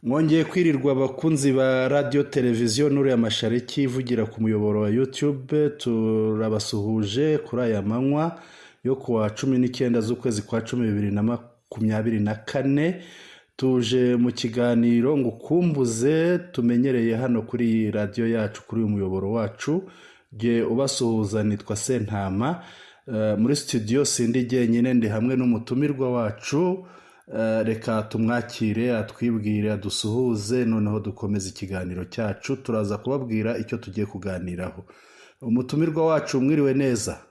Mwongeye kwirirwa abakunzi ba radiyo televiziyo Nuru Mashariki ivugira ku muyoboro wa YouTube. Turabasuhuje kuri aya manywa yo kuwa 19 z'ukwezi kwa 10 2024. Tuje mu kiganiro ngo ukumbuze tumenyereye hano kuri radiyo yacu, kuri uyu muyoboro wacu. Jye ubasuhuza nitwa Sentama. Muri studio sindi jyenyine, ndi hamwe n'umutumirwa wacu. Reka tumwakire, atwibwire, adusuhuze, noneho dukomeze ikiganiro cyacu. Turaza kubabwira icyo tugiye kuganiraho. Umutumirwa wacu, mwiriwe neza?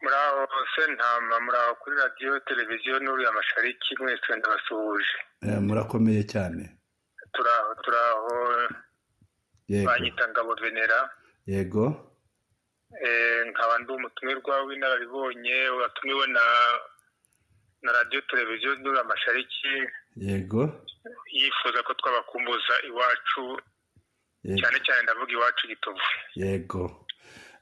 Muraho Sentama, muraho kuri radiyo televiziyo Nuru ya Mashariki, mwese ndabasuhuje. Murakomeye cyane? Turaho, turaho. Banyita Ngabo Venera. Nkaba ndi umutumirwa w'inararibonye watumiwe na radiyo televiziyo Nuru ya Mashariki. Yifuza ko twabakumbuza iwacu, cyane cyane ndavuga iwacu Gitovu. Yego,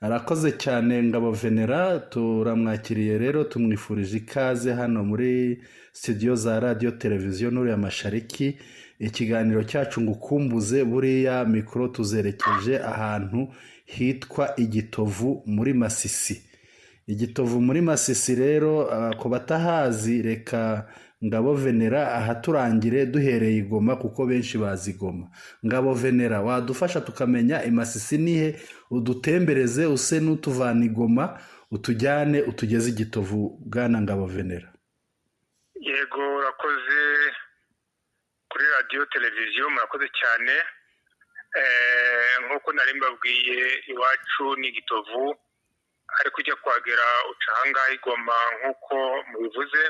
arakoze cyane Ngabo Venera. Turamwakiriye rero, tumwifurije ikaze hano muri studio za radiyo televiziyo Nuru ya Mashariki. Ikiganiro cyacu ngo ukumbuze, buriya mikoro tuzerekeje ahantu hitwa Igitovu muri Masisi. Igitovu muri Masisi rero, ku batahazi, reka Ngabo Venera ahaturangire duhereye i Goma, kuko benshi bazi Goma. Ngabo Venera, wadufasha tukamenya i Masisi nihe? Udutembereze, use n'utuvana i Goma, utujyane utugeze Igitovu, bwana Ngabo Venera. Yego, urakoze kuri radiyo televiziyo, murakoze cyane. Nk'uko nari mbabwiye, iwacu ni Gitovu, ariko ujya kuhagera uca ahangaha i Goma nk'uko mubivuze.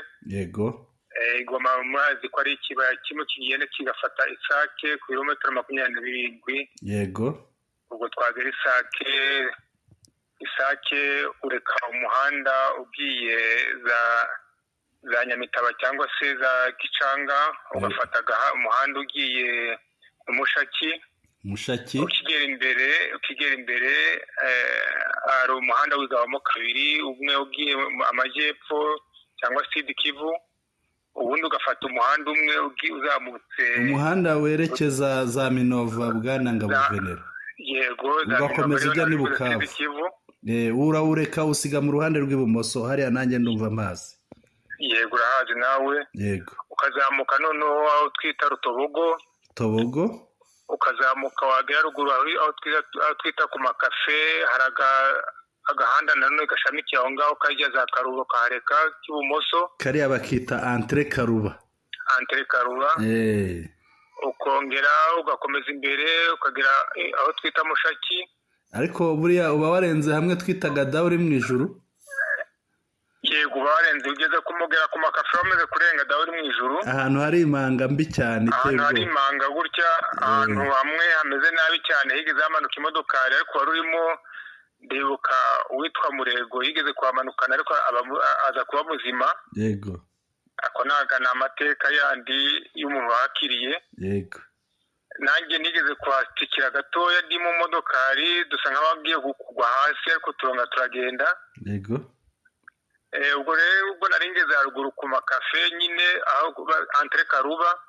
I Goma murazi ko ari ikibaya kimwe kigenda kigafata Isake ku birometero 27. Ubwo twagera Isake, Isake ureka umuhanda ugiye za Nyamitaba cyangwa se za Gicanga, ugafata umuhanda ugiye Mushaki. Mushaki. Ukigera imbere hari umuhanda wigabamo kabiri, umwe ugiye amajyepfo cyangwa Sud Kivu, ubundi ugafata umuhanda umwe uzamutse. Umuhanda werekeza za Minova, bwana Ngabo Venera? Yego. Ugakomeza ujya n'i Bukavu. Urawureka, usiga mu ruhande rw'ibumoso hariya, nanjye ndumva amazi. Yego, urahazi nawe. Yego. Ukazamuka noneho aho twita Rutobogo. Tobogo. Ukazamuka, wagera ruguru aho twita ku makafe, hari agahanda nanone gashamikiye aho ngaho kajya za Karuba, kahareka k'ibumoso. Kariya bakita Entrée Karuba. Entrée Karuba. Ukongera ugakomeza imbere, ukagera aho twita Mushaki. Ariko buriya uba warenze hamwe twitaga Dawe uri mu ijuru? Yego, uba warenze, ugeze kumugera ku makafe wamaze kurenga Dawe uri mu ijuru. Ahantu hari imanga mbi cyane. Ahantu hari imanga gutya, ahantu hamwe hameze nabi cyane, higeze hamanuka imodokari, ariko wari urimo, ndibuka uwitwa Murego yigeze kuhamanukana, ariko aza kuba muzima. Ako ni amateka yandi y'umuntu wakiriye. Nanjye nigeze kuhatikira gatoya ndi mu modokari, dusa nk'abagiye kugwa hasi, ariko turonga turagenda. Ubwo rero ubwo nari ngeze haruguru ku makafe nyine, aho Entrée Karuba.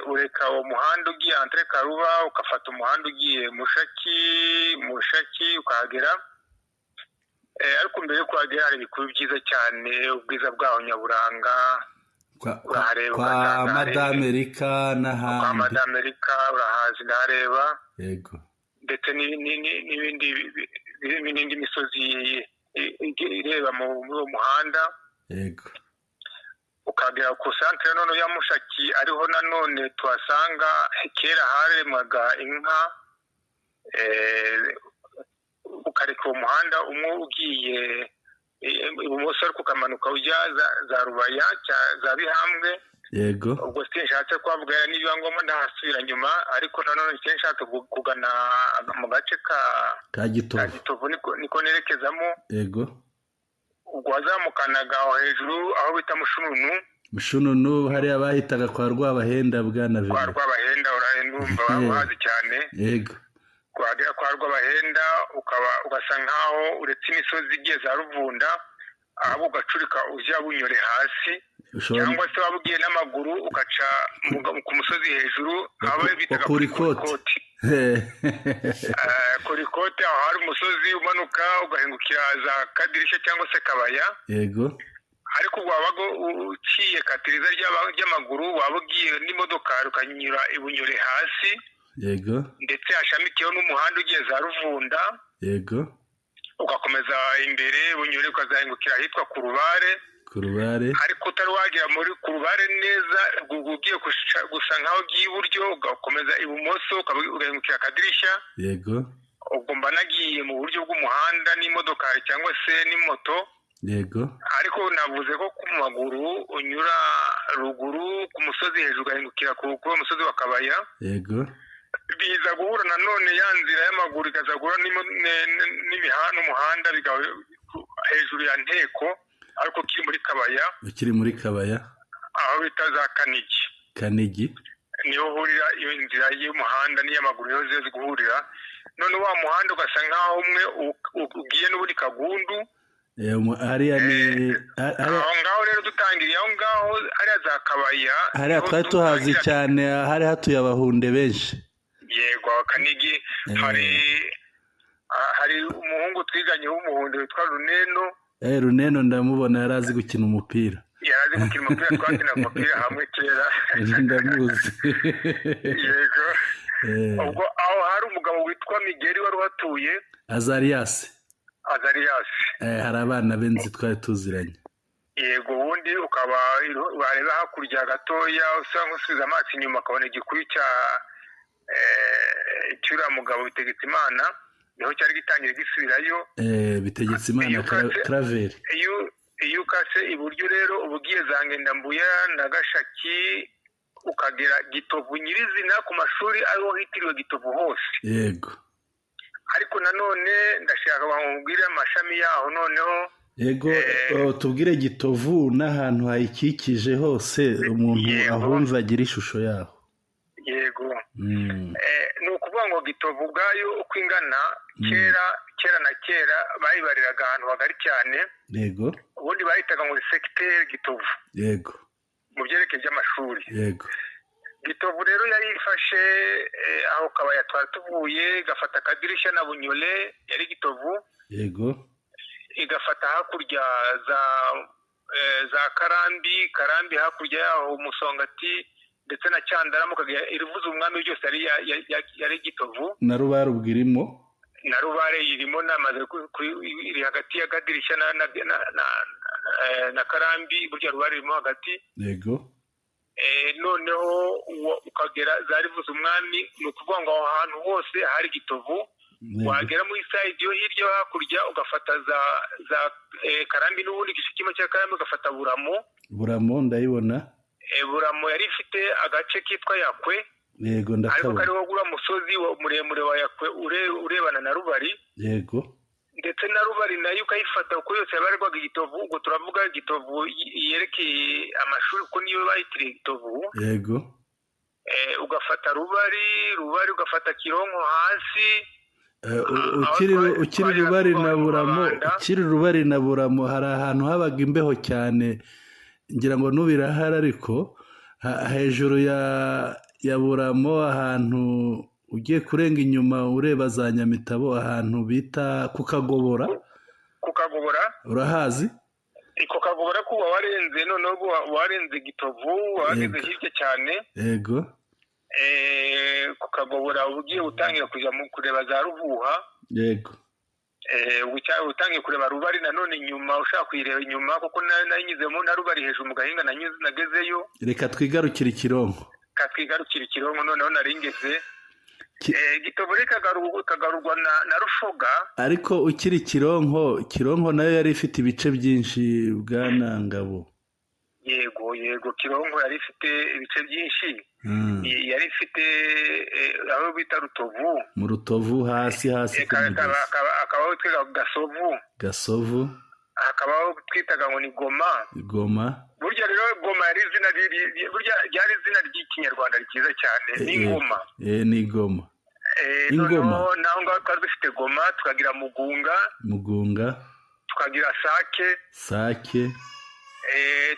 Ureka uwo muhanda ugiye Entrée Karuba, ugafata umuhanda ugiye Mushaki. Mushaki ukahagera, ariko mbere yo kuhagera hari ibikuru byiza cyane, ubwiza bwaho nyaburanga. Kwa Madame Rika n'ahandi. Kwa Madame Rika urahazi, ndahareba. Ndetse n'ibindi, n'indi misozi ireba muri uwo muhanda. Ukagera ku santere none ya Mushaki, ariho nanone tuhasanga kera haremwaga inka. Ukareka uwo muhanda umwe ugiye ibumoso, ariko ukamanuka ujya za Rubaya, za Bihambwe. Ubwo sinshatse kuhavuga, nibiba ngombwa ndahasubira nyuma, ariko nanone nshatse kugana mu gace ka ka Gitovu. Gitovu niko nerekezamo. Ubwo wazamukanaga aho hejuru aho bita Mushununu. Mushununu, hariya bahitaga kwa Rwabahenda, bwana Kwa Rwabahenda, ndumva uhazi cyane. Wagera kwa Rwabahenda, ukaba ugasa nkaho uretse imisozi igiye za Ruvunda, ahubwo ugacurika ujya Bunyore hasi. Cyangwa se waba ugiye n'amaguru ugaca ku musozi hejuru, aho bitaga kuri Korikoti. Korikote, aho hari umusozi umanuka ugahingukira za Kadirishya cyangwa se Kabaya. Yego. Ariko wabaga uciye katiriza ry'amaguru, waba ugiye n'imodoka ukanyura ibunyure hasi. Yego. Ndetse hashamikiyeho n'umuhanda ugiye za Ruvunda. Yego. Ugakomeza imbere bunyure ukazahingukira ahitwa ku Rubare. Ku Rubare. Ariko utari wagera muri ku Rubare neza, ugiye gusa nkaho ugiye iburyo ugakomeza ibumoso ugahingukira Akadirishya. Yego. Ubwo mba nagiye mu buryo bw'umuhanda n'imodoka cyangwa se n'imoto. Yego. Ariko navuze ko ku maguru unyura ruguru ku musozi hejuru ugahingukira ku musozi wa Kabaya. Yego. Biza guhura nanone ya nzira y'amaguru ikaza guhura n'umuhanda hejuru ya Nteko, ariko kiri muri Kabaya. Ukiri muri Kabaya. Aho bita za Kanigi. Kanigi. Niho hurira iyo nzira y'umuhanda n'iy'amaguru niho ziza guhurira. None wa muhanda ugasa nkaho umwe ugiye n'ubundi Kagundu. Hariya ni aho ngaho rero dutangiriye aho ngaho hariya za Kabaya. Hariya twari tuhazi cyane, hari hatuye Abahunde benshi. Yego, Kanigi hari umuhungu twiganye w'umuhundo witwa Runeno. Runeno ndamubona, yari azi gukina umupira. Yari azi gukina umupira, twakina umupira hamwe kera. Ndamuzi. Yego. Ubwo aho hari umugabo witwa Migeri wari uhatuye. Azarias. Azarias. Hari abana benzi twari tuziranye. Yego, ubundi ukaba wareba hakurya gatoya usa nk'usubiza amaso inyuma ukabona igikuyu cya cy'uriya mugabo Bitegetse Imana, niho cyari gitangiye gisubirayo. Bitegetse Imana Claver. Iyo ukase iburyo rero uba ugiye za Ngendambuya na Gashaki, ukagera Gitovu nyirizina ku mashuri ariho hitiriwe Gitovu hose. Yego. Ariko nanone ndashaka bamubwire amashami yaho noneho. Yego, tubwire Gitovu n'ahantu hayikikije hose umuntu ahumva agira ishusho yaho. Yego. Ni ukuvuga ngo Gitovu ubwayo uko ingana, kera kera na kera bayibariraga ahantu hagari cyane. Yego. Ubundi bahitaga ngo segiteri Gitovu. Yego. Mu byerekeye by'amashuri. Yego. Gitovu rero yari ifashe aho Kabaya twari tuvuye, igafata Akadirishya na Bunyole yari Gitovu. Yego. Igafata hakurya za Karambi, Karambi hakurya yaho Musongati ndetse na Cyandarama, irivuze umwami byose yari Gitovu. Na Rubare ubwo irimo. Na Rubare irimo, namaze iri hagati ya Kadirishya na Karambi, burya Rubare irimo hagati. Yego. Noneho ukagera zarivuze umwami, ni ukuvuga ngo aho hantu hose hari Gitovu. Wagera muri side yo hirya hakurya ugafata za Karambi n'ubundi igice kimwe cya Karambi, ugafata Buramo. Buramo ndayibona. Buramo yari ifite agace kitwa Yakwe. Yego, ndakabona. Ariko kariho gura musozi muremure wa Yakwe urebana na Rubari. Yego. Ndetse na Rubari nayo ukayifata uko yose yabarirwaga Gitovu. Ubwo turavuga Gitovu yerekeye amashuri kuko niyo bayitiriye Gitovu. Yego. Ugafata Rubari, Rubari ugafata Kironko hasi. Ukiri Rubari na Buramo, ukiri Rubari na Buramo hari ahantu habaga imbeho cyane, ngira ngo n'ubirahari, ariko hejuru ya Buramo ahantu ugiye kurenga inyuma ureba za Nyamitabo, ahantu bita ku Kagobora. Ku Kagobora urahazi? Ku Kagobora kuba warenze, noneho warenze Gitovu, wageze hirya cyane. Yego. Ku Kagobora ugiye utangira kujya kureba za Ruhuha. Yego. Utangiye kureba Rubari nanone inyuma, ushaka kuyireba inyuma kuko nayinyuzemo na Rubari hejuru mu gahinga nagezeyo. Reka twigarukire Ikironko. Reka twigarukire Ikironko noneho naringeze. Gitovu ikagarurwa na Rushoga. Ariko ukiri Kironko, Kironko nayo yari ifite ibice byinshi bwana Ngabo. Yego, yego, Kironko yari ifite ibice byinshi. Yari ifite aho bita Rutovu. Mu Rutovu hasi hasi ku mugezi. Akabaho twitaga Gasovu. Gasovu. Akabaho twitaga ngo ni Goma. Goma. Burya rero Goma yari izina, burya ryari izina ry'ikinyarwanda ryiza cyane, ni Ngoma. Ni Goma. Ingoma. Naho ngaho twari dufite Goma, tukagira Mugunga. Mugunga. Tukagira Sake. Sake.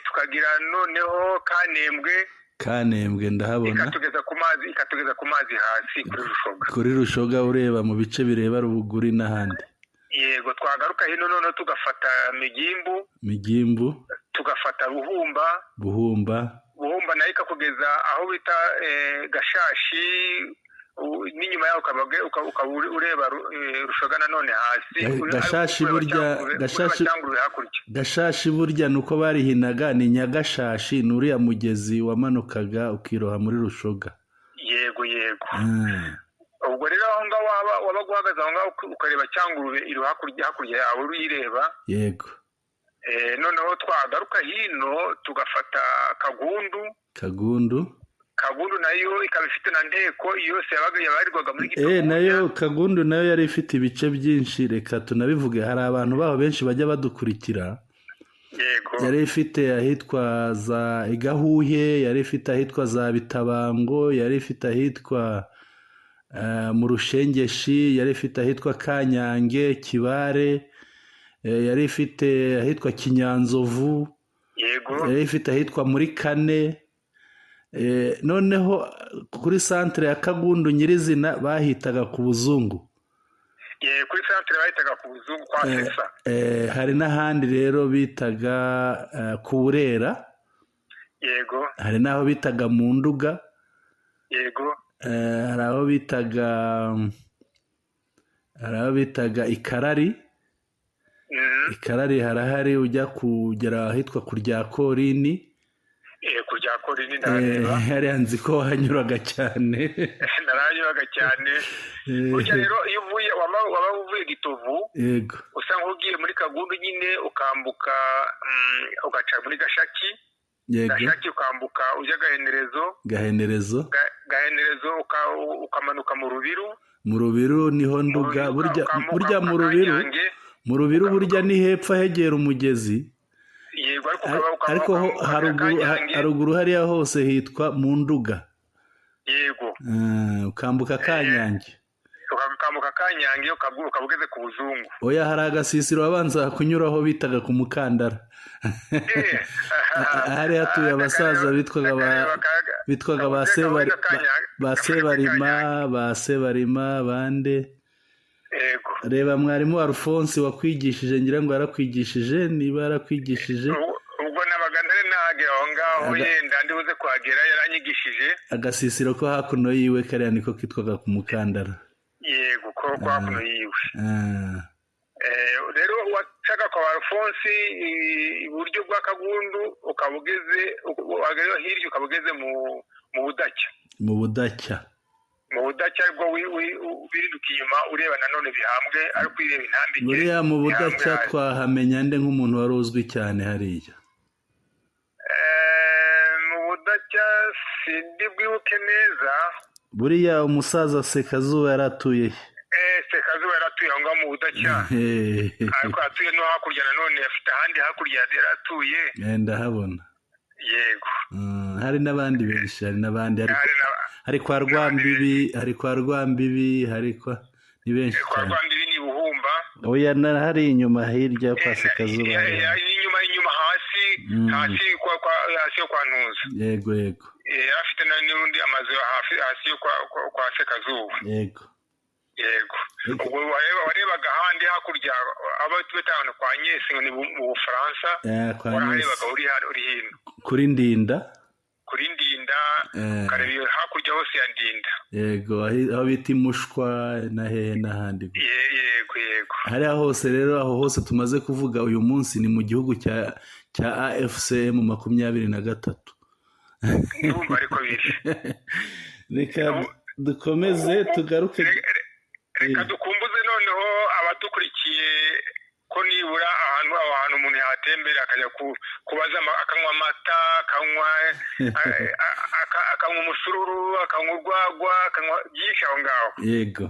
Tukagira noneho Kanembwe. Kanembwe ndahabona. Ikatugeza ku mazi hasi kuri Rushoga. Kuri Rushoga ureba mu bice bireba Rubuguri n'ahandi. Yego, twagaruka hino noneho tugafata Migimbu. Tugafata Buhumba. Buhumba nayo ikakugeza aho bita Gashashi, n'inyuma yaho ukaba ureba Rushoga nanone hasi. Gashashi burya nuko barihinaga ni Nyagashashi, ni uriya mugezi wamanukaga ukiroha muri Rushoga. Yego. Ubwo rero aho ngaho wabaga uhagaze aho ngaho ukareba Cyangurube iri hakurya yawe uyireba. Yego. Noneho twagaruka hino tugafata Kagundu. Kagundu nayo ikaba ifite na Nteko yose yabarirwaga muri Gitovu. Nayo Kagundu nayo yari ifite ibice byinshi, reka tunabivuge, hari abantu baho benshi bajya badukurikira. Yego. Yari ifite ahitwa za Igahuhe, yari ifite ahitwa za Bitabango, yari ifite ahitwa mu Rushengeshi, yari ifite ahitwa Kanyange, Kibare, yari ifite ahitwa Kinyanzovu. Yego. Yari ifite ahitwa muri Kane. Noneho kuri santere ya Kagundu nyirizina bahitaga ku Buzungu. Kuri santere bahitaga ku Buzungu kwa Sesa. Hari n'ahandi rero bitaga ku Burera. Yego. Hari n'aho bitaga mu Nduga. Yego. Hari aho bitaga Ikarari. Ikarari harahari ujya kugera ahitwa ku rya Korini. Kurya Korini ndareba. Hariya nzi ko wahanyuraga cyane. Narahanyuraga cyane. Burya rero iyo uvuye waba uvuye Gitovu, yego, usa nk'ugiye muri Kagundu nyine ukambuka ugaca muri Gashaki. Yego. Gashaki ukambuka ujya Gahenerezo. Gahenerezo ukamanuka mu Rubiru. Mu Rubiru niho Nduga. Burya mu Rubiru. Mu Rubiru burya ni hepfo hegera umugezi. Yego, ariko haruguru hariya hose hitwa mu Nduga. Yego. Ukambuka Kanyange. Ukambuka Kanyange ukaba ugeze ku Buzungu. Oya, hari agasisiro abanza kunyuraho bitaga ku Mukandara. Hari hatuye abasaza bitwaga ba Sebarima bande. Yego. Reba mwarimu Alphonse wakwigishije, ngira ngo yarakwigishije, niba yarakwigishije. Ubwo nabaga ntari nahagera aho ngaho, yenda ndibuze kuhagera, yaranyigishije. Agasisiro ko hakuno yiwe kariya niko kitwaga ku Mukandara. Yego, ko hakuno yiwe. Rero wacaga kwa Alphonse iburyo bwa Kagundu ukaba ugeze wagera hirya ukaba ugeze mu Budacya. Mu Budacya. Mu Budacya aribwo wirinduka inyuma ureba nanone Bihambwe, ariko ireba intambike. Buriya mu Budacya twahamenya nde nk'umuntu wari uzwi cyane hariya? Mu Budacya sindi bwibuke neza. Buriya umusaza Sekazuba yaratuye he? Sekazuba yaratuye aho ngaho mu Budacya. Ariko atuye no hakurya nanone, afite ahandi hakurya yaratuye. Ndahabona. Yego. Hari n'abandi benshi, hari n'abandi, hari kwa Rwambibi, hari kwa ni benshi cyane. Kwa Rwambibi ni Buhumba. Oya, hari inyuma hirya kwa Sekazuba. Inyuma hasi, hasi kwa hasi yo kwa Ntuza. Yego. Afite n'undi amazu hasi yo kwa Sekazuba. Yego. Yego. Ubwo warebaga ahandi hakurya abo tubetana kwa Nyesi ni mu Bufaransa. Wararebaga uri hino. Kuri Ndinda. Ukareba hakurya hose ya Ndinda. Yego, aho bita Imushwa na hehe n'ahandi. Yego. Hariya hose rero, aho hose tumaze kuvuga uyu munsi ni mu gihugu cya AFCM 23. Ndumva ariko biri. Reka dukomeze tugaruke. Reka dukumbuze noneho abadukurikiye ko nibura ahantu aho hantu umuntu yatembera akajya kubaza, akanywa amata, akanywa umusururu, akanywa urwagwa, akanywa byinshi aho ngaho. Yego.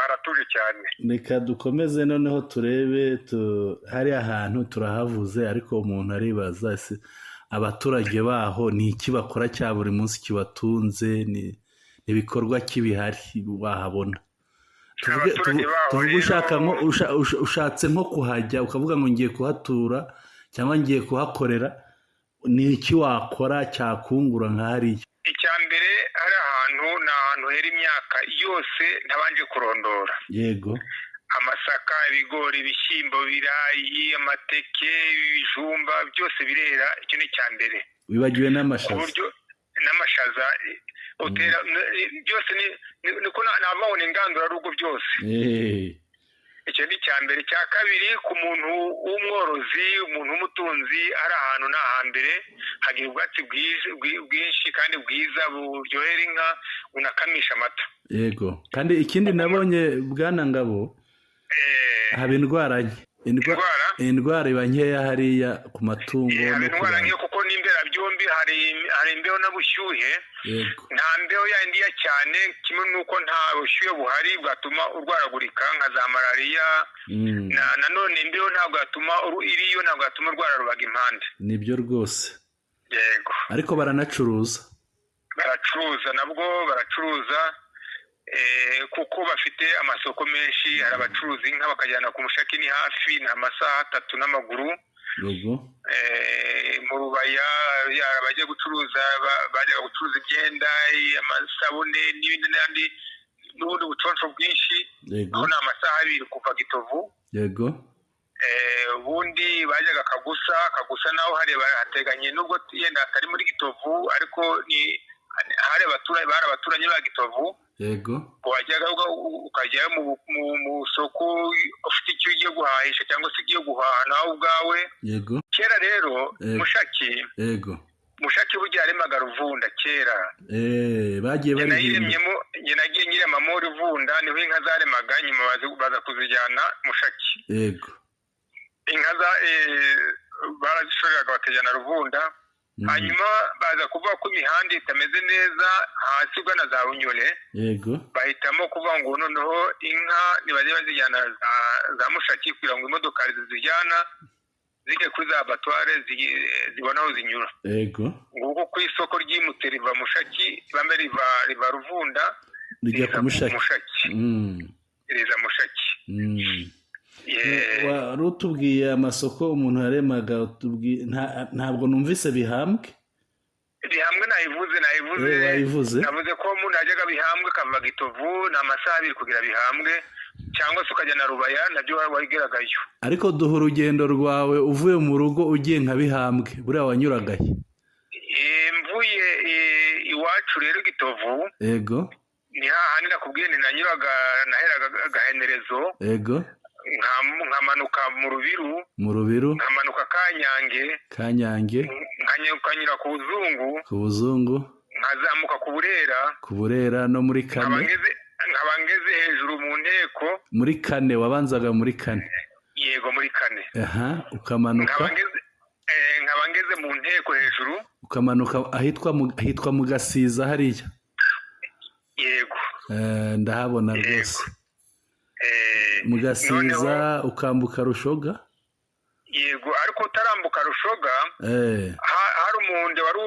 Haratuje cyane. Reka dukomeze noneho turebe hari ahantu turahavuze, ariko umuntu aribaza abaturage baho ni iki bakora cya buri munsi kibatunze, ni ibikorwa kibihari wahabona. Tuvuge ushatse nko kuhajya ukavuga ngo ngiye kuhatura cyangwa ngiye kuhakorera, ni iki wakora cyakungura nka hariya? Icya mbere, hari ahantu ni ahantu hera imyaka yose ntabanje kurondora. Yego. Amasaka, ibigori, ibishyimbo, ibirayi, amateke, ibijumba, byose birera. Icyo ni icya mbere. Wibagiwe n'amashaza. N'amashaza utera byose, niko navuga ni ingandurarugo byose. Icyo ni icya mbere. Icya kabiri, ku muntu w'umworozi, umuntu w'umutunzi, ari ahantu ni ahambere hagira ubwatsi bwinshi kandi bwiza buryohera inka, bunakamisha amata. Yego, kandi ikindi nabonye, bwana Ngabo, haba indwara nke. Indwara iba nkeya hariya ku matungo. Haba indwara nke kuko n'imberabyombi hari imbeho n'ubushyuhe. Nta mbeho yandi ya cyane, kimwe n'uko nta bushyuhe buhari bwatuma urwaragurika nka za malariya. Nanone imbeho ntabwo yatuma iriyo, ntabwo yatuma urwara rubaga impande. Nibyo rwose. Yego. Ariko baranacuruza. Baracuruza, nabwo baracuruza, kuko bafite amasoko menshi. Hari abacuruza inka bakajyana ku Mushaki, ni hafi, ni amasaha 3 n'amaguru. Mu Rubaya bajya gucuruza, bajyaga gucuruza imyenda, amasabune n'ibindi n'andi n'ubundi buconsho bwinshi. Aho ni amasaha 2 kuva Gitovu. Yego. Ubundi bajyaga Kagusa. Kagusa naho hateganye, nubwo yenda hatari muri Gitovu, ariko ni hari abaturanyi, bari abaturanyi ba Gitovu. Yego. Wajyaga ukajya mu soko ufite icyo ugiye guhahisha cyangwa se ugiye guhaha nawe ubwawe. Yego. Kera rero Mushaki. Yego. Mushaki burya yaremaga Ruvunda kera. Bagiye barihimye. Njye nagiye nyiremamo Ruvunda, niho inka zaremaga, nyuma baza kuzijyana Mushaki. Yego. Inka za barazishoreraga bakajyana Ruvunda. Hanyuma baza kuvuga ko imihanda itameze neza hasi ugana za Bunyole. Yego. Bahitamo kuvuga ngo noneho inka ntibajye bazijyana za Mushaki, kugira ngo imodokari zizijyana zijye kuri za abatware zibona aho zinyura. Yego. Nguko ku isoko ryimutse riva Mushaki, bamwe riva Ruvunda rijya ku Mushaki. Riza Mushaki. Wari utubwiye amasoko umuntu yaremaga, ntabwo numvise Bihambwe. Bihambwe nayivuze. Navuze ko umuntu yajyaga Bihambwe akava Gitovu, ni amasaha 2 kugira Bihambwe, cyangwa se ukajya na Rubaya, nabyo wageragayo. Ariko duha urugendo rwawe uvuye mu rugo ugiye nka Bihambwe, buriya wanyuragaye? Mvuye iwacu rero Gitovu. Yego. Ni hahandi nakubwiye nanyuraga, naheraga Gahenerezo. Yego. Nkamanuka mu Rubiru. Mu Rubiru. Nkamanuka Kanyange. Kanyange. Nkanyura ku Buzungu. Ku Buzungu. Nkazamuka ku Burera. Ku Burera no muri kane. Nkaba ngeze hejuru mu nteko. Muri kane, wabanzaga muri kane. Yego, muri kane. Aha, ukamanuka. Nkaba ngeze mu nteko hejuru. Ukamanuka ahitwa mu Gasiza hariya. Yego. Ndahabona rwose. Mu Gasiza ukambuka Rushoga. Yego, ariko utarambuka Rushoga hari umuntu wari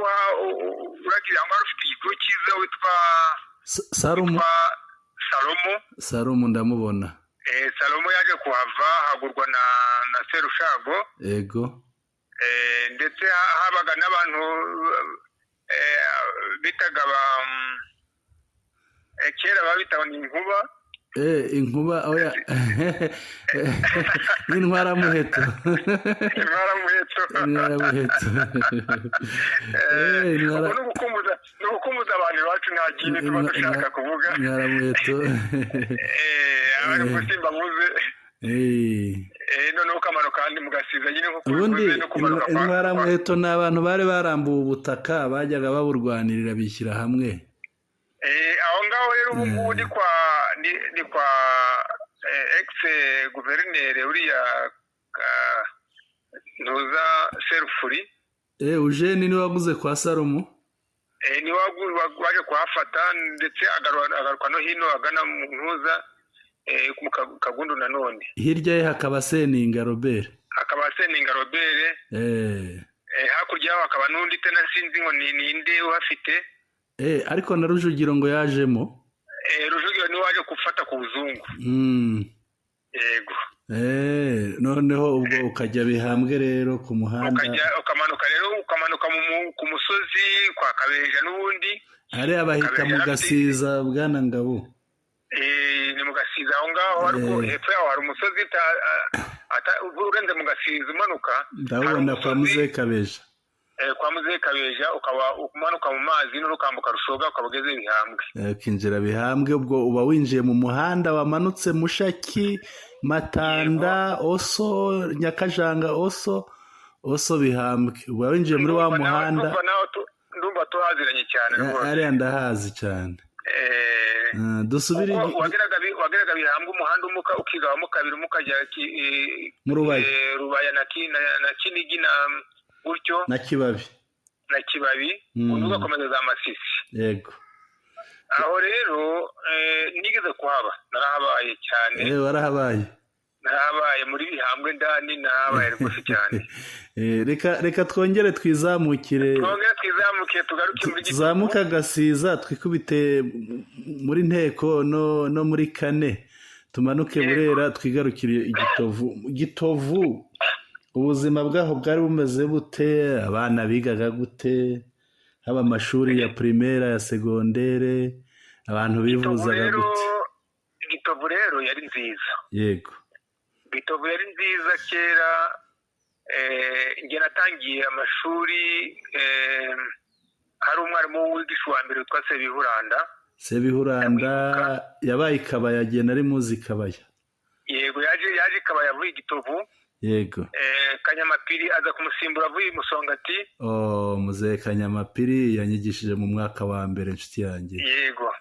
uragira ngo ufite igikuru cyiza witwa Salomo. Salomo ndamubona. Salomo yaje kuhava hagurwa na Serushago. Yego. Ndetse habaga n'abantu bitaga kera babitaga ni inkuba. Inkuba, oya, n'intwaramuheto. Intwaramuheto. Ni ugukumbuza abantu iwacu, nta kindi tuba dushaka kuvuga. Intwaramuheto. Ariko simbamuze. Noneho ukamanuka kandi mugasiza nyine nkuko ubundi intwaramuheto ni abantu bari barambuwe ubutaka, bajyaga baburwanirira bishyira hamwe. Aho ngaho rero ubu ngubu ni kwa ex guverineri uriya Ntuza Serufuri. Eugene niwe waguze kwa Salomo. Niwe waje kuhafata, ndetse agaruka no hino agana mu Ntuza mu Kagundu nanone. Hirya ye hakaba Seninga Robert. Hakaba Seninga Robert. Hakurya yaho hakaba n'undi tena sinzi ngo ni ninde uhafite. Ariko na Rujugiro ngo yajemo. Rujugiro niwe waje gufata ku Buzungu. Yego. Noneho ubwo ukajya Bihambwe rero ku muhanda, ukamanuka rero ukamanuka ku musozi kwa Kabeja n'ubundi. Hariya bahita mu Gasiza, bwana Ngabo. Ni mu Gasiza aho ngaho, ariko hepfo yaho hari umusozi urenze mu Gasiza umanuka. Ndabona kwa Muzehe Kabeja. Kwa Muzehe Kabeja, ukaba umanuka mu mazi n'urukambuka Rushoga, ukaba ugeze Bihambwe. Ukinjira Bihambwe, ubwo uba winjiye mu muhanda wamanutse Mushaki, Matanda, Oso, Nyakajanga, Oso, Oso, Bihambwe, uba winjiye muri wa muhanda. Ndumva tuhaziranye cyane rwose. Ariya ndahazi cyane. Dusubire Wageraga Bihambwe, umuhanda umuka ukigabamo kabiri, umukajya mu Rubaya, Rubaya na Kinigi na gutyo na Kibabi, na Kibabi, undi ugakomeza za Masisi. Yego. Aho rero nigeze kuhaba, narahabaye cyane. Warahabaye? Narahabaye muri Bihambwe ndani, narahabaye rwose cyane. Reka twongere twizamukire. Twongere twizamukire tugaruke muri Gitovu. Tuzamuka Gasiza, twikubite muri Nteko no muri Kane, tumanuke Burera, twigarukire Igitovu. Gitovu ubuzima bwaho bwari bumeze bute? Abana bigaga gute? Haba amashuri ya primaire, ya segondere, abantu bivuzaga gute? Gitovu rero yari nziza. Yego. Gitovu yari nziza kera. Njye natangiye amashuri, hari umwarimu wigisha wa mbere witwa Sebihuranda. Sebihuranda yabaye Ikabaya, agenda ari muzi Ikabaya. Yego, yaje Ikabaya avuye Igitovu. Yego. Kanyamapiri aza kumusimbura avuye i Musongati. Muzehe Kanyamapiri yanyigishije mu mwaka wa mbere, inshuti yanjye. Yego.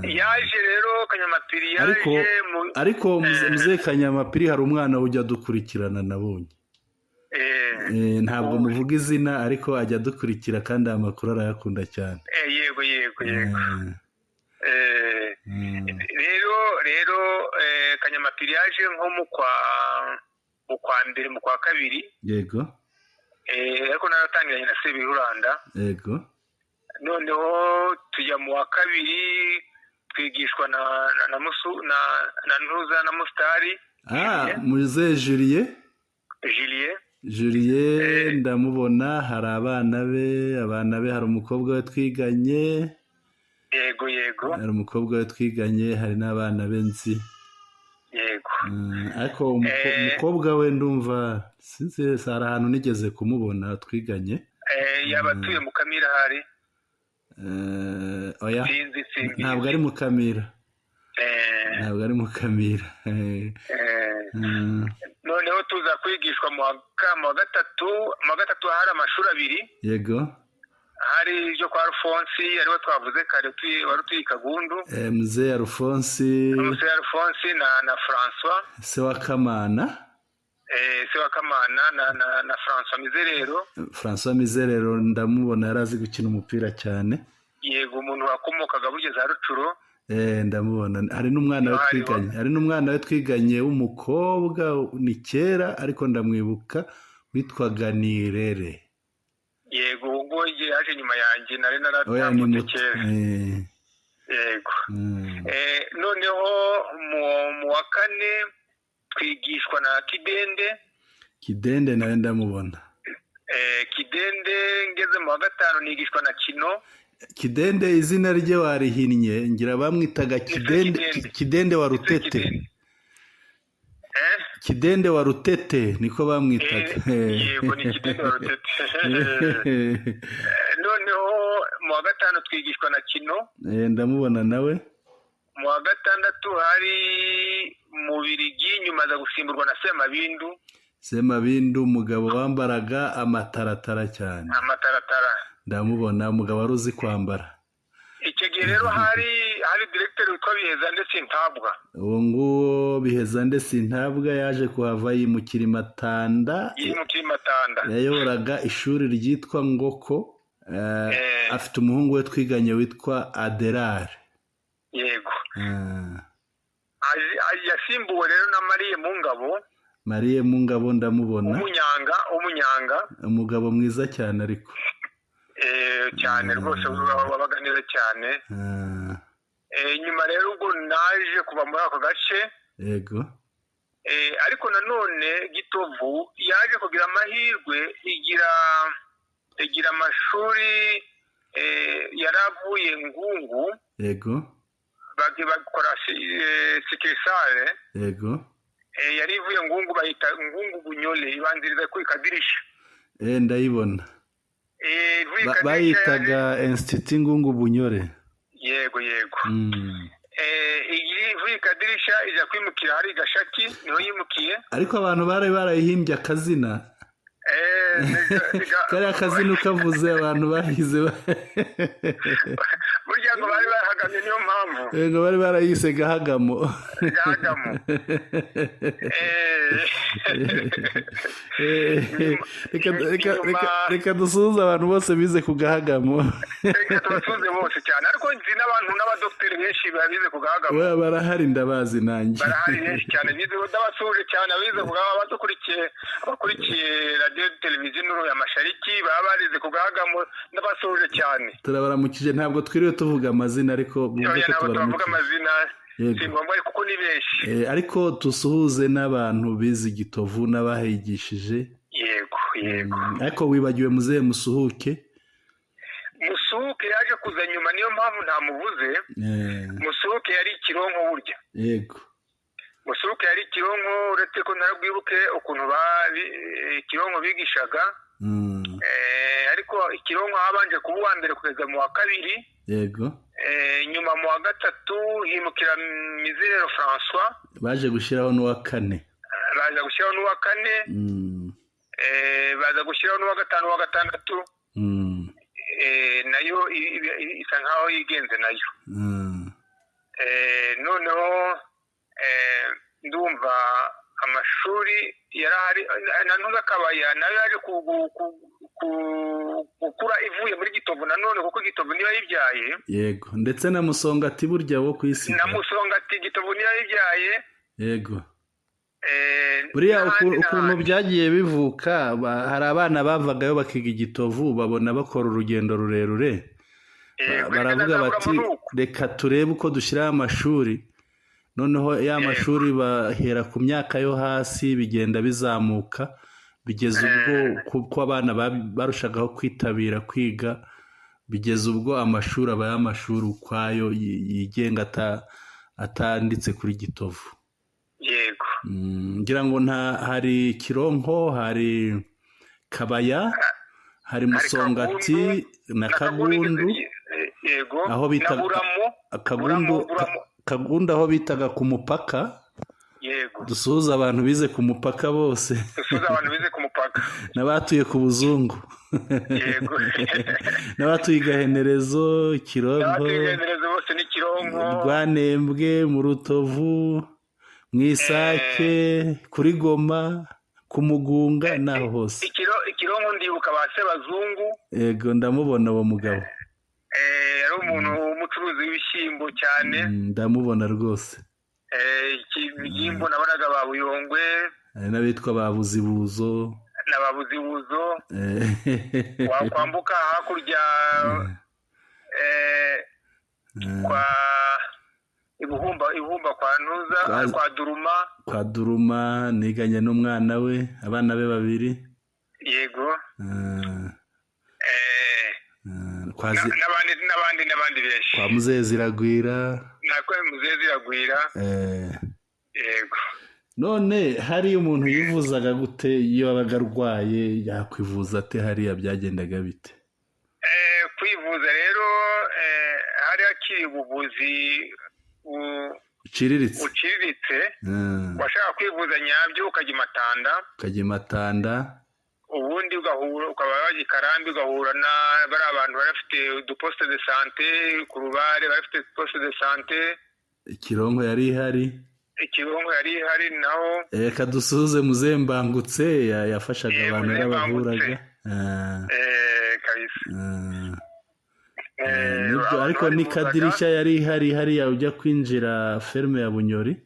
Yaje rero Kanyamapiri yaje. Ariko muzehe Kanyamapiri hari umwana ujya dukurikirana nabonye. Ntabwo muvuga izina, ariko ajya adukurikira kandi aya makuru arayakunda cyane. Yego yego yego. Rero Kanyamapiri yaje nko mu kwa mbere, mu kwa kabiri. Yego. Ariko naratangiranye na Sebihuranda. Yego. Noneho tujya mu wa kabiri, twigishwa na na na Ntuza na Musitari. Muzehe Julie. Julie ndamubona, hari abana be, hari umukobwa we twiganye. Yego yego. Hari umukobwa we twiganye, hari n'abana be nzi. Yego. Ariko umukobwa we ndumva sinzi, hari ahantu nigeze kumubona twiganye. Yaba atuye mu Kamira hari? Oya. Ntabwo ari mu Kamira. Ntabwo ari mu Kamira. Noneho tuza kwigishwa mu wa gatatu, mu wa gatatu hari amashuri abiri. Yego. Hari ibyo kwa Alphonse, ariwe twavuze kare, wari utuye Kagundu. Muzehe Alphonse. Muzehe Alphonse na François. Se wa Kamana. Se wa Kamana na François Mizerero. François Mizerero ndamubona, yari azi gukina umupira cyane. Yego, umuntu wakomokaga bugeze Rucuro. Ndamubona. Hari n'umwana we twiganye, hari n'umwana we twiganye w'umukobwa, ni kera ariko ndamwibuka, witwaga Nirere. Yego, ubwo yaje nyuma yanjye, nari naratambutse kera. Yego. Noneho mu wa kane twigishwa na Kidende. Kidende nawe ndamubona. Kidende ngeze mu wa gatanu nigishwa na Kino. Kidende izina rye warihinnye, ngira bamwitaga Kidende, Kidende wa Rutete. Kidende wa Rutete niko bamwitaga. Yego, ni Kidende wa Rutete. Noneho mu wa gatanu twigishwa na Kino. Ndamubona nawe. Mu wa gatandatu hari Mubirigi, nyuma aza gusimburwa na Semabindu. Semabindu, umugabo wambaraga amataratara cyane. Amataratara. Ndamubona, umugabo wari uzi kwambara. Icyo gihe rero hari directeur witwa Bihezande Sintabwa. Uwo nguwo Bihezande Sintabwa yaje kuhava yimukira Matanda. Yayoboraga ishuri ryitwa Ngoko. Afite umuhungu we twiganye witwa Aderare. Yego. Yasimbuwe rero na Mariye Mungabo. Mariye Mungabo ndamubona. Umunyanga. Umugabo mwiza cyane ariko. Cyane rwose, wabaga neza cyane. Nyuma rero ubwo naje kuva muri ako gace. Yego. Ariko nanone Gitovu yaje kugira amahirwe, igira amashuri yaravuye Ngungu. Yego. Bakora sikirisare. Yego. Yari ivuye Ngungu, bayita Ngungu Bunyole, ibanziriza kuri Kadirisha. Ndayibona. Bayitaga Institut Ngungu Bunyore. Yego yego. Ivuye Kadirisha ijya kwimukira hari Gashaki, niho yimukiye. Ariko abantu bari barayihimbye akazina. Kariya kazina ukavuze abantu bahize. Burya ngo bari barahagamye, niyo mpamvu. Ngo bari barayise Gahagamo. Gahagamo. Reka dusuhuze abantu bose bize ku Gahagamo. Reka tubasuhuze bose cyane, ariko nzi n'abantu n'abadogiteri benshi bize ku Gahagamo. Barahari, ndabazi nanjye. Barahari benshi cyane, ndabasuhuje cyane abize ku Gahagamo, abadukurikiye, abakurikiye radiyo televiziyo Nuru ya Mashariki baba barize ku Gahagamo, ndabasuhuje cyane. Turabaramukije, ntabwo twiriwe tuvuga amazina, ariko bumve ko tubaramukije. Amazina si ngombwa kuko ni benshi. Ariko dusuhuze n'abantu bize Gitovu n'abahigishije. Yego yego. Ariko wibagiwe muzehe Musuhuke. Musuhuke yaje kuza nyuma, niyo mpamvu ntamuvuze. Musuhuke yari Ikironko burya. Yego. Musuhuke yari Ikironko, uretse ko ntarabwibuke ukuntu Ikironko bigishaga. Ariko Ikironko habanje kuba uwa mbere kugeza mu wa kabiri. Yego. Nyuma mu wa gatatu himukira Mizero François. Baje gushyiraho n'uwa kane. Baza gushyiraho n'uwa kane. Baza gushyiraho n'uwa gatanu, uwa gatandatu. Nayo isa nkaho yigenze nayo. Noneho ndumva amashuri yarahari na Kabaya nayo yaje gukura ivuye muri Gitovu nanone, kuko Gitovu niyo yibyaye. Yego, ndetse na Musongati burya wo kwisi. Na Musongati Gitovu niyo yibyaye. Yego. Buriya ukuntu byagiye bivuka, hari abana bavagayo bakiga Igitovu, babona bakora urugendo rurerure, baravuga bati reka turebe uko dushyiraho amashuri. Noneho ya mashuri bahera ku myaka yo hasi, bigenda bizamuka bigeza ubwo kuko abana barushagaho kwitabira kwiga, bigeza ubwo amashuri aba y'amashuri ukwayo yigenga atanditse kuri Gitovu. Yego. Ngira ngo hari Kironko, hari Kabaya, hari Musongati na Kagundu. Yego. Aho bita Kagundu, aho bitaga ku mupaka. Yego. Dusuhuza abantu bize ku mupaka bose. Dusuhuza abantu bize ku mupaka. N'abatuye ku Buzungu. Yego. N'abatuye Igahenerezo, Kironko. N'abatuye Igahenerezo bose ni Kironko. Rwanembwe, mu Rutovu, mu Isake, kuri Goma, ku Mugunga, naho hose. Ikironko ndibuka ba Sebazungu. Yego, ndamubona uwo mugabo. Yari umuntu w'umucuruzi w'ibishyimbo cyane. Ndamubona rwose. Ibishyimbo nabonaga ba Buyongwe. Hari n'abitwa ba Buzibuzo. Na ba Buzibuzo. Wakwambuka hakurya kwa Ibumba kwa Ntuza, kwa Duruma. Kwa Duruma niganye n'umwana we, abana be babiri. Yego. N'abandi benshi. Kwa Muzehe Ziragwira. Nakwe Muzehe Ziragwira. Yego. None hari umuntu yivuzaga gute iyo yabaga arwaye, yakwivuza ate hariya byagendaga bite? Kwivuza rero hari hakiri ubuvuzi buciriritse. Washaka kwivuza nyabyo ukajya Matanda. Ukajya Matanda. Ubundi ugahura ukaba wajya Karambi, ugahura na bari abantu bari bafite uduposte de sante ku Rubare, bari bafite poste de sante. Ikironko yari ihari. Ikironko yari ihari naho. Reka dusuhuze Muzehe Mbangutse, yafashaga abantu yarabavuraga. Kabisa. Nibyo, ariko ni Kadirisha yari ihari hariya ujya kwinjira ferme ya Bunyori.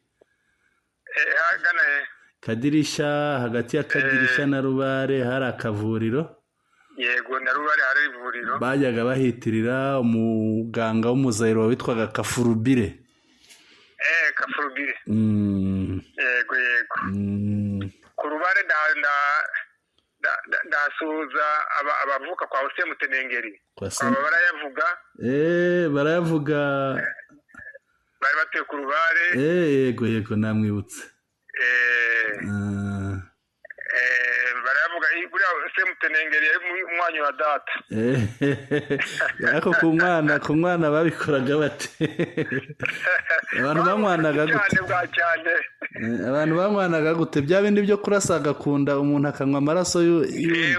Kadirisha, hagati ya Kadirisha na Rubare hari akavuriro. Yego, na Rubare hari ivuriro. Bajyaga bahitirira umuganga w'umuzayiro witwaga Kafurubire. Kafurubire. Yego yego. Ku Rubare ndasuhuza abavuka kwa Semutenengeri. Barayavuga. Barayavuga. Bari batuye ku Rubare. Yego yego, namwibutse. Barayavuga buriya Semutenengeri yari umwanya wa data. Ariko ku mwana babikoraga bate? Abantu banywanaga gute? Abantu banywanaga gute? Bya bindi byo kurasa agakunda, umuntu akanywa amaraso y'undi.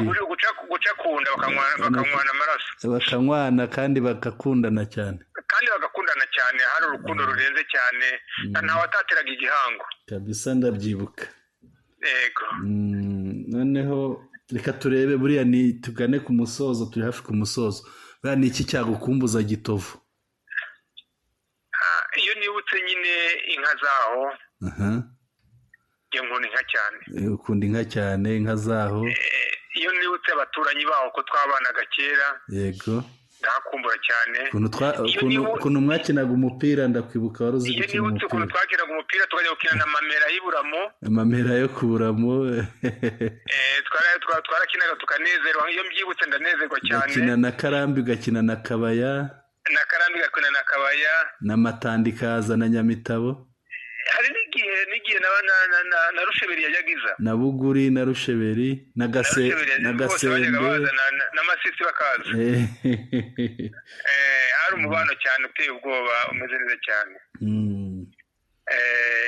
Guca kunda bakanywana amaraso. Bakanywana kandi bagakundana cyane. Kandi bagakundana cyane, hari urukundo rurenze cyane, ntawe watatiraga igihango. Kabisa ndabyibuka. Yego. Noneho reka turebe buriya ni tugane ku musozo, turi hafi ku musozo. Buriya ni iki cyagukumbuza Gitovu? Iyo nibutse nyine inka zaho. Nkunda inka cyane. Ukunda inka cyane, inka zaho. Iyo nibutse abaturanyi baho ko twabanaga kera. Yego. Ndahakumbura cyane. Ukuntu mwakinaga umupira, ndakwibuka wari uzi gukina umupira. Ukuntu twakinaga umupira tukajya gukina na mamera y'Iburamo. Mamera yo kuburamo. Twarakinaga tukanezerwa, iyo mbyibutse ndanezerwa cyane. Ugakina na Karambi, ugakina na Kabaya. Na Karambi ugakina na Kabaya. Na Matandikaza na Nyamitabo. Hari n'igihe na Rusheberi yajyaga iza. Na Buguri na Rusheberi na Gasembe na Masisi bakaza. Hari umubano cyane uteye ubwoba, umeze neza cyane.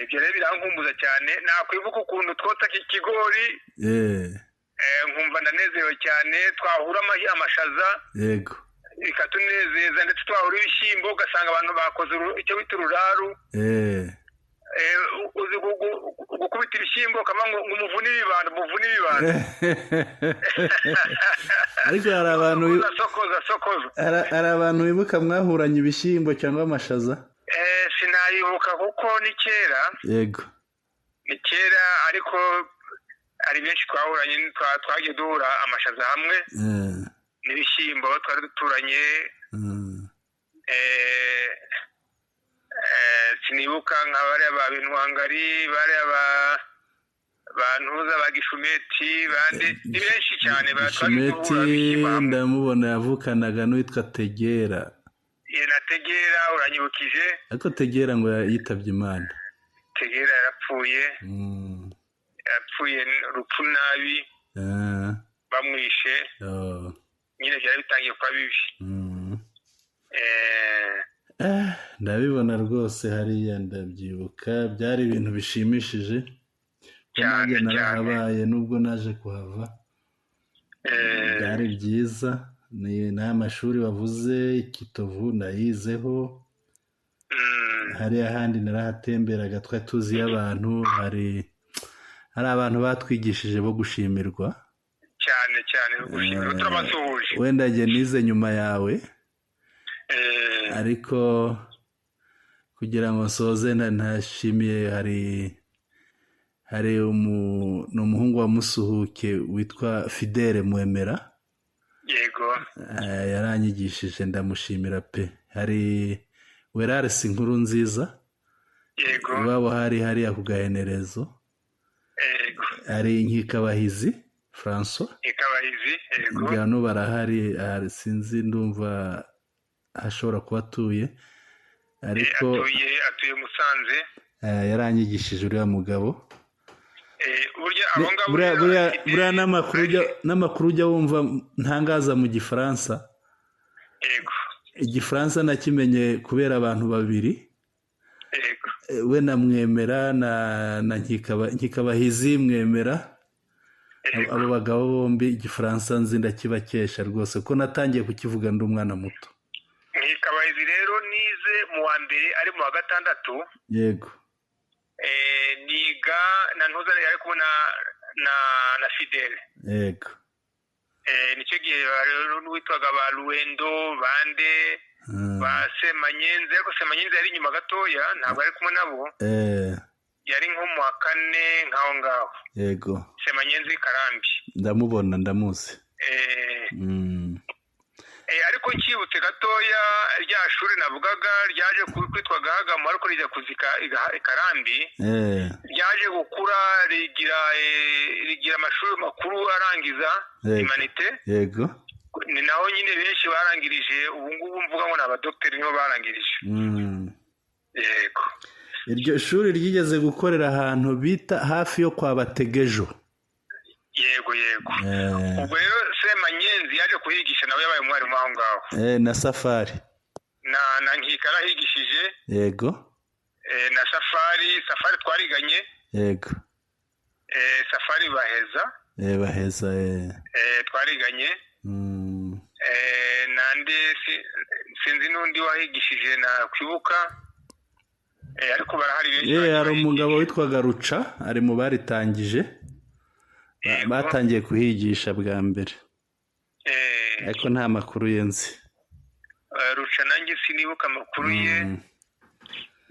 Ibyo rero birankumbuza cyane. Nakwibuka ukuntu twotsa ikigori, nkumva ndanezerewe cyane. Twahura amashaza, yego, bikatunezeza, ndetse twahura ibishyimbo ugasanga abantu bakoze icyo bita ururaru. Uzi gukubita ibishyimbo ukaba ngo umuvune ibibando, umuvune ibibando. Ariko hari abantu sokoza. Hari abantu bibuka mwahuranye ibishyimbo cyangwa amashaza? Sinayibuka kuko ni kera. Yego, ni kera, ariko hari benshi twahuranye, twagiye duhura amashaza hamwe n'ibishyimbo twari duturanye. Sinibuka nka bariya ba Bintwangari, bariya ba bantuza ba Gishumeti, bande ni benshi cyane. Gishumeti ndamubona yavukanaga n'uwitwa Tegera. Na Tegera uranyibukije. Ariko Tegera ngo yitabye Imana. Tegera yarapfuye. Yapfuye urupfu nabi. Bamwishe. Nyine byari bitangiye kuba bibi. Ndabibona rwose hariya, ndabyibuka, byari ibintu bishimishije. Nanjye narahabaye nubwo naje kuhava. Byari byiza. Ni amashuri wavuze Kitovu nayizeho. Hariya handi narahatemberaga, twari tuziyo abantu, hari abantu batwigishije bo gushimirwa cyane cyane, gushimirwa turabasuhuje. Wenda njye nize nyuma yawe, ariko kugira ngo nsoze ntashimiye, hari umuhungu wa Musuhuke witwa Fidele Mwemera. Yego. Yaranyigishije, ndamushimira pe. Hari Werarisi Inkuru Nziza. Yego. Iwabo hari hariya ku Gahenerezo. Yego. Hari Nkikabahizi François. Nkikabahizi, yego. Ngano barahari, sinzi ndumva ashobora kuba atuye, ariko atuye Musanze. Yaranyigishije uriya mugabo. Buriya n'amakuru ujya wumva ntangaza mu Gifaransa. Yego. Igifaransa nakimenye kubera abantu babiri. Yego. We na Mwemera na Nkikabahizi Mwemera. Abo bagabo bombi Igifaransa nzi ndakibakesha rwose, ko natangiye kukivuga ndi umwana muto. Nkikabahizi rero nize mu wa mbere ari mu wa gatandatu. Yego. Niga na ntuzane yari kubona na Fidele. Yego. Nicyo gihe rero n'uwitwaga ba Ruwendo bande ba Semanyenzi, ariko Semanyenzi yari inyuma gatoya, ntabwo ari kumwe nabo. Yari nko mu wa kane nk'aho ngaho. Yego. Semanyenzi Karambi. Ndamubona, ndamuzi. Ariko Ariko nkibutse gatoya, rya shuri navugaga ryaje kwitwa Gahagamo, ariko rijya kuzika Ikarambi, ryaje gukura rigira amashuri makuru arangiza humanité. Ni naho nyine benshi barangirije, ubu ngubu mvuga ngo ni abadogiteri, nibo barangirije. Yego. Iryo shuri ryigeze gukorera ahantu bita hafi yo kwa Bategejo. Yego. Ubwo rero Semanyenzi yaje kuhigisha, nawe yabaye umwarimu aho ngaho. Na Safari. Na Nkika yarahigishije. Na Safari twariganye. Safari Baheza. Baheza. Twariganye. Nande sinzi n'undi wahigishije nakwibuka, ariko barahari benshi. Hari umugabo witwaga Ruca, ari mu baritangije, batangiye kuhigisha bwa mbere, ariko nta makuru ye nzi. Ruca nanjye sinibuka amakuru ye.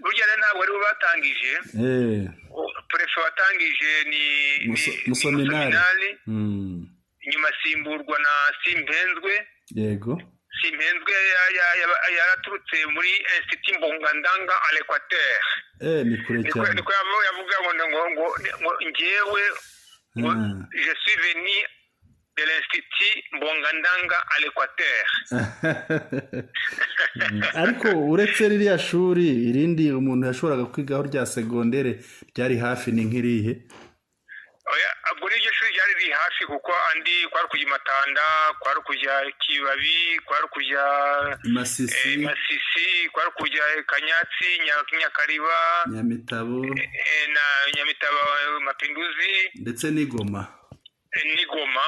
Burya rero ntabwo aribo batangije. Préfet watangije ni Musominari, nyuma asimburwa na Simpenzwe. Simpenzwe yaraturutse muri Institut Mbongandanga à l'Équateur. Ni kure cyane. Niko yavuga ngo njyewe je suis venu de l'Institut Mbongandanga à l'Équateur. Ariko uretse ririya shuri, irindi umuntu yashoboraga kwigaho rya segondere ryari hafi ni nk'irihe? Ubwo n'iryo shuri ryari riri hafi, kuko andi kwari kujya Matanda, kwari kujya Kibabi, kwari kujya Masisi. Masisi, kwari kujya Kanyatsi, Nyakariba, Nyamitabo. Na Nyamitabo, Mapinduzi. Ndetse n'Igoma. N'Igoma.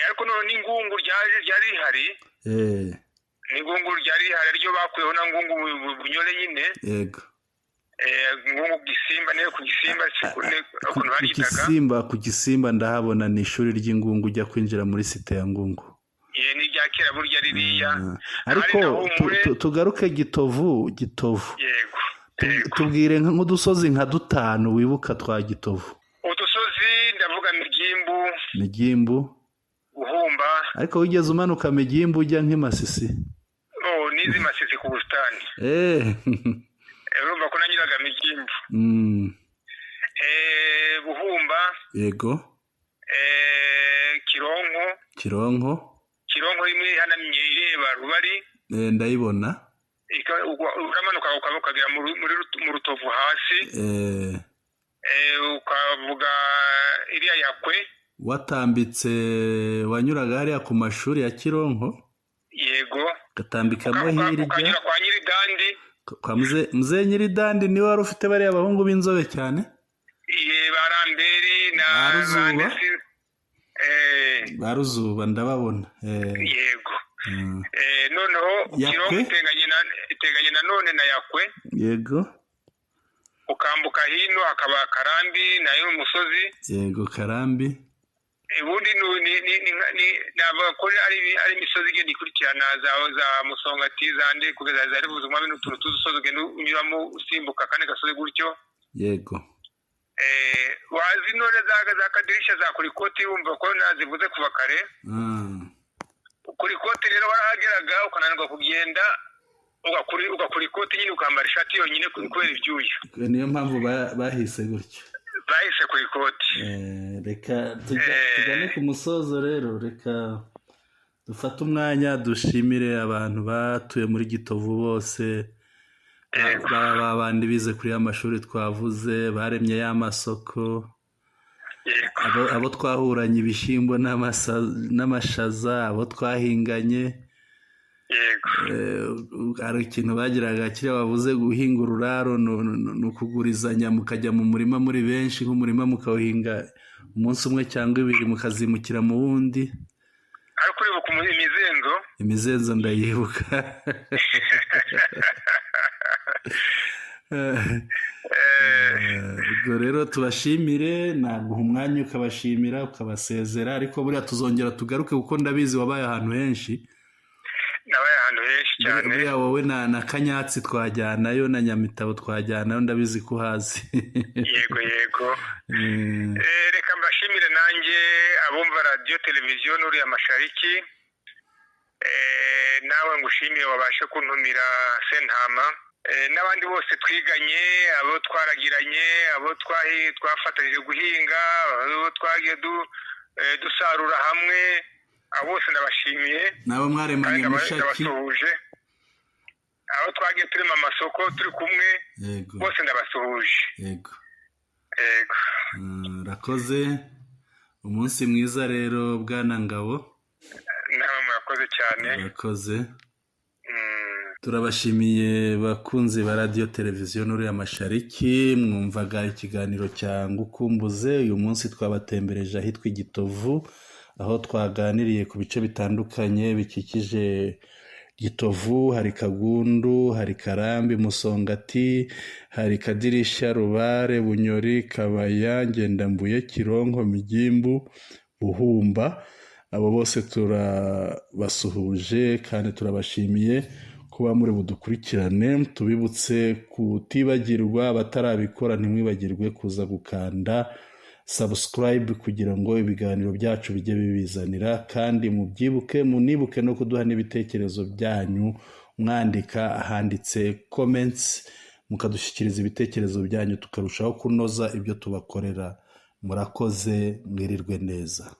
Ariko none n'Ingungu ryari rihari. N'Ingungu ryari rihari, ryo bakuyeho na Ngungu Bunyore nyine. Ngungu Gisimba, niyo ku Gisimba ukuntu baritaga. Gisimba, ku Gisimba ndahabona, ni ishuri ry'Ingungu, ujya kwinjira muri site ya Ngungu. Ni irya kera burya ririya. Ariko tugaruke Gitovu, Gitovu. Yego. Tubwire nk'udusozi nka dutanu wibuka twa Gitovu. Udusozi ndavuga Migimbu. Migimbu. Guhumba. Ariko wigeze umanuka Migimbu ujya nk'imasisi? Oh, nizi Masisi ku busitani. Urumva ko nanyuraga Migimbu. Buhumba. Kironko. Kironko. Kironko imwe ihanamye ireba Rubari. Ndayibona. Uramanuka ukagera mu Rutovu hasi. Ukavuga iriya Yakwe. Watambitse wanyuraga hariya ku mashuri ya Kironko. Yego. Gatambikamo hirya. Ukanyura kwa Nyiridandi. Kwa Mzee Nyiridandi niwe wari ufite bariya abahungu b'inzobe cyane. Baramberi na Ruzuba. Baruzuba ndababona. Yego. Noneho Kironko iteganye na none na Yakwe. Yego. Ukambuka hino hakaba Karambi nayo umusozi. Yego, Karambi. Ubundi navuga ko ari imisozi igenda ikurikirana za Musongati zande kugeza za Rivuze umwami, n'utuntu tw'udusozi ugenda unyuramo usimbuka kandi gasozi gutyo. Yego. Wazi none za kadirisha za Kurikoti, wumva ko nazivuze kuva kare. Kurikoti rero warahageraga ukananirwa kugenda, ugakura ikoti nyine ukambara ishati yonyine kubera ibyuya. Niyo mpamvu bahise gutyo. Bahise ku ikoti. Reka tugane ku musozo rero, reka dufate umwanya dushimire abantu batuye muri Gitovu bose, bandi bize kuri ya mashuri twavuze, baremye ya masoko, abo twahuranye ibishyimbo n'amashaza, abo twahinganye. Hari ikintu bagiraga kiriya bavuze guhinga ururaro, ni ukugurizanya mukajya mu murima muri benshi, nk'umurima mukawuhinga umunsi umwe cyangwa ibiri mukazimukira mu wundi. Ariko uribuka imizenzo? Imizenzo ndayibuka. Ubwo rero tubashimire, naguha umwanya ukabashimira ukabasezera, ariko buriya tuzongera tugaruke kuko ndabizi wabaye ahantu henshi. Nabaye ahantu henshi cyane. Buriya wowe na Kanyatsi twajyanayo, na Nyamitabo twajyanayo, ndabizi ko uhazi. Yego yego. Reka mbashimire nanjye abumva radiyo televiziyo n'uriya Mashariki. Nawe ngushimiye wabashe kuntumira Sentama, n'abandi bose twiganye, abo twaragiranye, abo twafatanyije guhinga, abo twagiye dusarura hamwe, abo bose ndabashimiye. N'abo mwaremanye mushaki. Ndabasuhuje. Abo twagiye turema amasoko turi kumwe, bose ndabasuhuje. Yego. Yego. Urakoze, umunsi mwiza rero, bwana Ngabo. Nawe murakoze cyane. Murakoze. Turabashimiye bakunzi ba Radiyo Televiziyo Nuru Mashariki. Mwumvaga ikiganiro cya Ngukumbuze. Uyu munsi twabatembereje ahitwa Igitovu, aho twaganiriye ku bice bitandukanye bikikije Gitovu. Hari Kagundu, hari Karambi, Musongati, hari Kadirishya, Rubare, Bunyori, Kabaya, Ngendambuye, Kironko, Migimbu, Buhumba. Abo bose turabasuhuje kandi turabashimiye kuba muri budukurikirane. Tubibutse kutibagirwa, abatarabikora, ntimwibagirwe kuza gukanda subscribe kugira ngo ibiganiro byacu bijye bibizanira, kandi mubyibuke, munibuke no kuduha n'ibitekerezo byanyu mwandika ahanditse comments, mukadushyikiriza ibitekerezo byanyu, tukarushaho kunoza ibyo tubakorera. Murakoze, mwirirwe neza.